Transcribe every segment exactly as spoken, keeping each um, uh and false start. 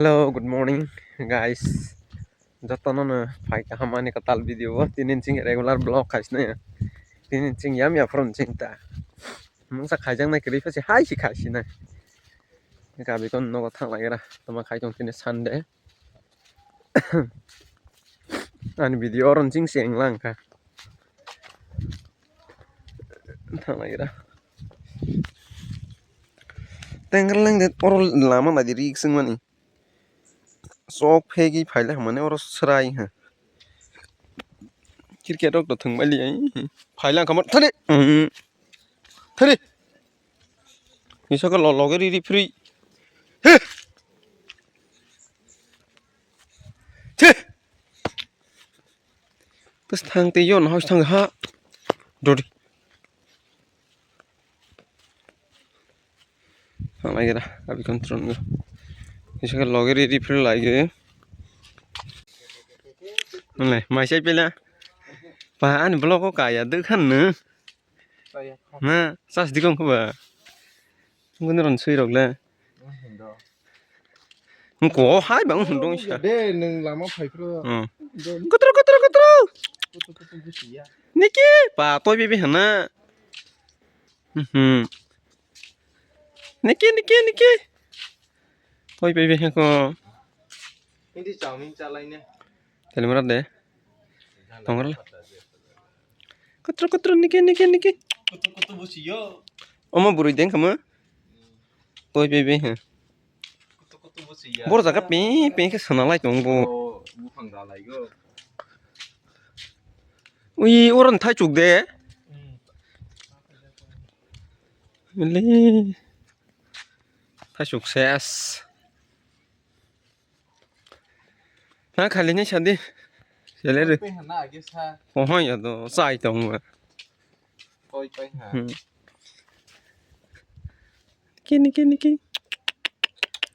Hello, good morning, guys. Jotono no phai kaham ani kwtal video o. Tini ching regular vlog khaisne. Tini ching yam ya phron ching ta. Mungsa khaijak nai kwrwi phasi hai si khaisina. Gabi kon nogo thang lagira. Tama khai tong tini Sunday. Ani video oron ching se englang kha. Thang lagira. Tengreleng de oro lama nadi rik sing mani. Sok phegi phaila mane oro srai ha. Cricket rok to thwng mali ai. Phaila khamar thani. Thani. Ni saka lo loge ri ri free. He. Che. Terus thang te yon house thang ha. Dodi. Thang lagi dah, abi kontrol nggak. Bisa ke loge ri ri free lagi. Nang lai, mai sai pela. Pa ani vlog ko kaya dekhan ne. Na, sas dikong kho ba. Ngun ron sui rok le. Ko hai bang hun dong sa. De nung lama phai phro. Hmm. Kotro, kotro, kotro. Niki, pa toi bibi hana. Hmm. Niki, niki, niki. Toi bibi hako. Hindi chowmin chalai ne. Tele mara de. Tongra le. Kotro kotro niki niki niki. Kutu kutu busi yo. Omo burui deng kama. Toi pe pe ha. Kutu kutu busi ya. Bor jaga pe pe ke sana lai tong bo. Buphang da lai go. Ui oran thai chuk de. Le. Thai chuk ses. Ha khali ni sadi. Sele re. Pe hana age sa. Oho ya do sai tong ba. Koi pai ha. Hmm. Kini kini kini.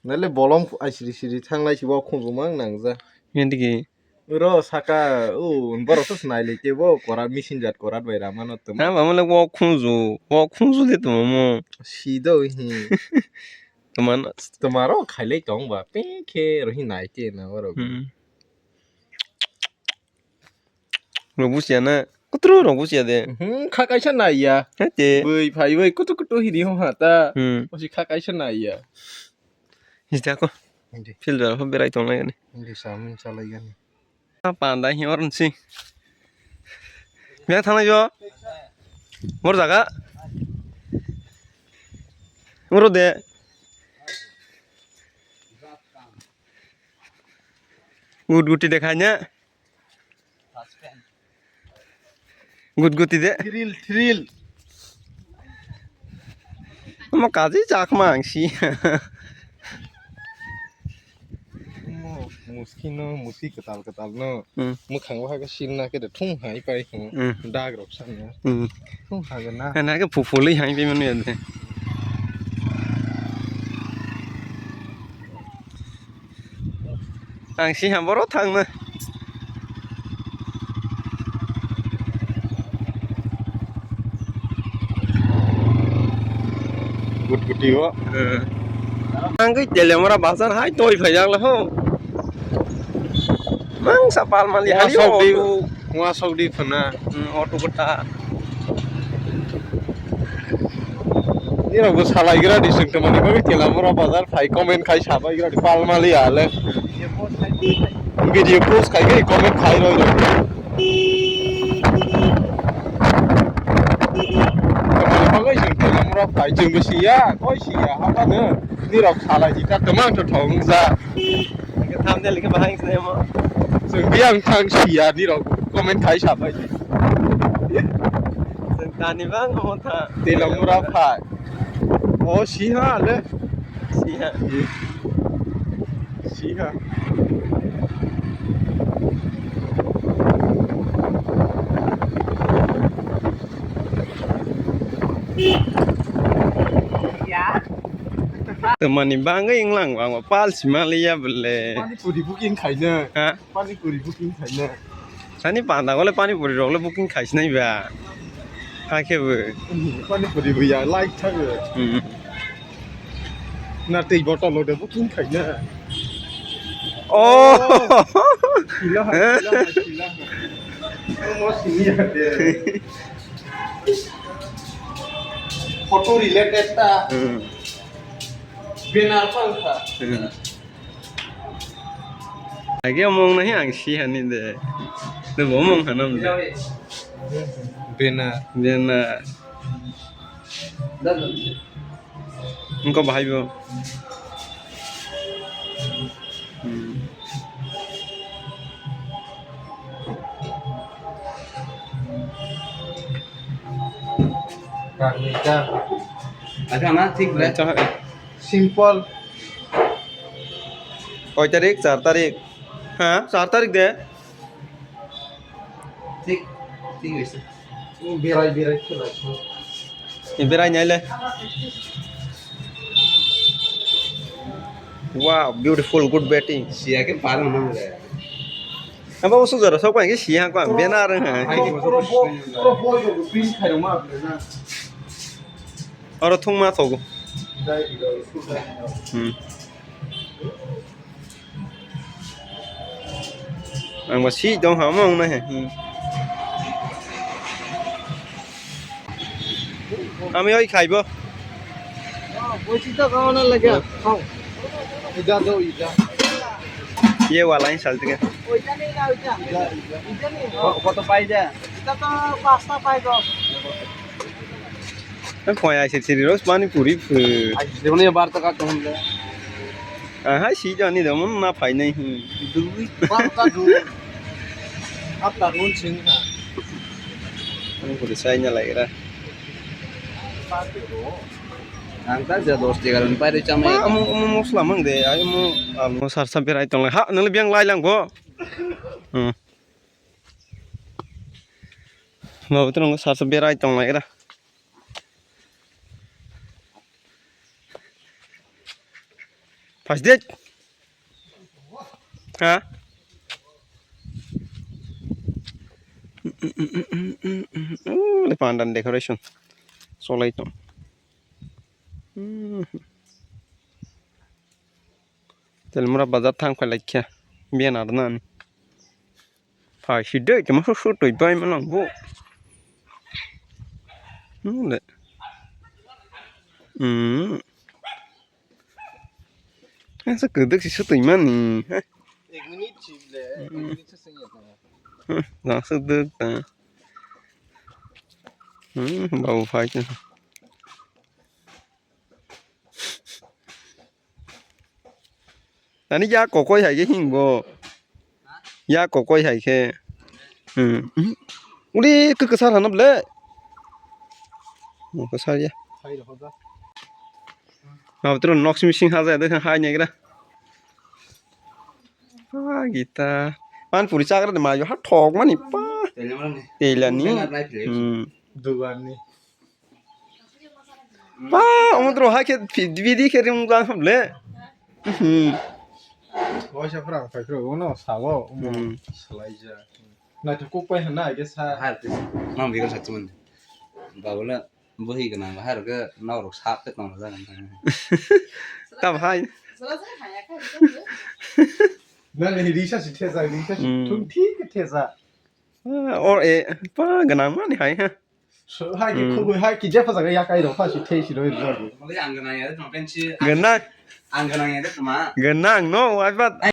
Nale bolong ai siri siri thanglai si bo khunju mang nang ja. Ngendigi. Ro saka u borok to snai le ke bo korat machine jat korat bai ramano tuma. Ha ba mole wo khunju, wo khunju de tuma mo. Si do hi. Tuma no. Tuma ro khailai tong ba pe khe ro hi nai te na oro. Hmm. Rok busia na. Kutru rok busia de. Hmm, kha kaisa nai ya. Hete. Bui phai bai kutu kutu hiri ho ha ta. Hmm. Osi kha kaisa nai ya. Hita ko. Hindi. Field rok berai tong lai gani. Hindi samin chalai gani. Panda hi oron si. Biang thana yo. Bor jaga. Oro de. Gut guti dekhanya. Gut guti de. Thrill, thrill. Omo kaji chakma ang si. Omo muski no, muski kwtal kwtal no. Hmm. Mwkhang o hai khe sil na khe de thung hai pai khe. Hmm. Dag rok sa na. Hmm. Thung ha gana. Ana khe phuphu lwi hai pai manu ya de. Ang si ham boro thang na. Gut guti o. Eh. Ang khe Teliamura bazar hai toi phai jak le ho. Mang sa pal mali hai o. Wa sok di phana. Hmm, auto kota. Nirok bo salai gra di sing tongmani bagwi Teliamura bazar phai comment khai sabai gra di pal mali ale. Video post khai khai comment khai roi roi. Tongmani bagwi sing Teliamura phai chwng bo siya, koi siya, hapano nirok salai di ta tongma to thong ja. Thumbnail khe bahai se mo. Chwng biyang thang siya nirok comment khai sabai. Chwng tani bang mo tha. Teliamura phai. O siha le. Siha. Siha. Ya. Tongmani bagwi wnglang bangma pal sima liya bole. Pani puri booking khaina. Ha? Pani puri booking khaina. Sani panda gole pani puri rok le booking khaisnai ba. Hakhe bo. Pani puri bo ya like thago. Hmm. Na tei bottle lo de booking khaina. Oh. Sila, sila, sila. Mo sini ya de. Photo related ta. Hmm. Benar pang ta. Hmm. Age omong nahi ang si hani de. De bo omong hanam de. Benar. Benar. Engko bahai bo. Hmm. Acha na, thik le. Acha, eh. Simple. Koi tarik? Char tarik. Ha, char tarik de. Thik, thik hoise. Berai, berai, khela. Berai nai le. Wow, beautiful, good batting. Siya ke parang nang le. Abo usuk jora sok pai ke siya ko ang benar ha. Pro, pro, pro, pro, pro, print khai rok ma na. Oro thung ma thogo. Dai, dai, dai. Hmm. Ang ba si dong ha mo nai he. Hmm. Ami oi khaibo. Boisi to kauna lage. Khao. Ida do ida. Ye wala in sal tige. Oita nei na oita. Ida, ida. Ida nei. Ko-, koto pai de? Ida to pasta pai do. Koi ai siri siri ros pani puri phu. Ai siri bar to ka to hum de. Aha, si jani da mun na phai nai. Hmm. Dui, bar ka du. Ap ta run sing ha. Ang puri sai na lai ra. Ang ta ja dos tiga run pai re chama. Ma, amu, amu mosla mang de, ai amu alu. Sarsa berai tong lai. Ha, nang biang lai lang bo. Hmm. Babu tu nang sarsa berai tong lai ra. Pas dek. Ha? Oh, le pandan decoration. Solai tong. Hmm. Telemura bazar thang phai laikha. Biyan adnan. Phai si dei, tamo su su twi bai ma lang bo. Hmm, le. Hmm. Asa kwdwk si su twi mani. Ek minute si le, ek minute si sengya tong. Hmm, lang su dwk ta. Hmm, bau phai ta. Ani ya kokoi hai khe hing bo. Ya kokoi hai khe. Hmm. Uli khe kwchar hanap le. Kwchar ya. Mabtro nok simi sing haja de hai negra. Ah, gita. Pan puri chagra de mayo ha thok mani pa. Telani. Hmm. Dugan ni. Pa, omo dro hai khe bidi khe rim jang ham le. Hmm. Waisa phrang phai phro uno sabo umo. Hmm. Salaija. Naithok kok pai hwnna ai khe sa. Har khe. Mang bigra sa chumani. Babula bohi gana har khe naurok sa khe tong jagan. Tam hai. Nani risa si thesa, risa si. Hmm. Thung thik thesa. Ah, or e pa gana mani hai ha. So, hai ki Hmm. khugui, hai ki jepha jaga ya kai rok pha si thei si roi roi. Mali ang gana ya, no pensi. Gana. Ang gana ya, ma. Gana no, ai ba.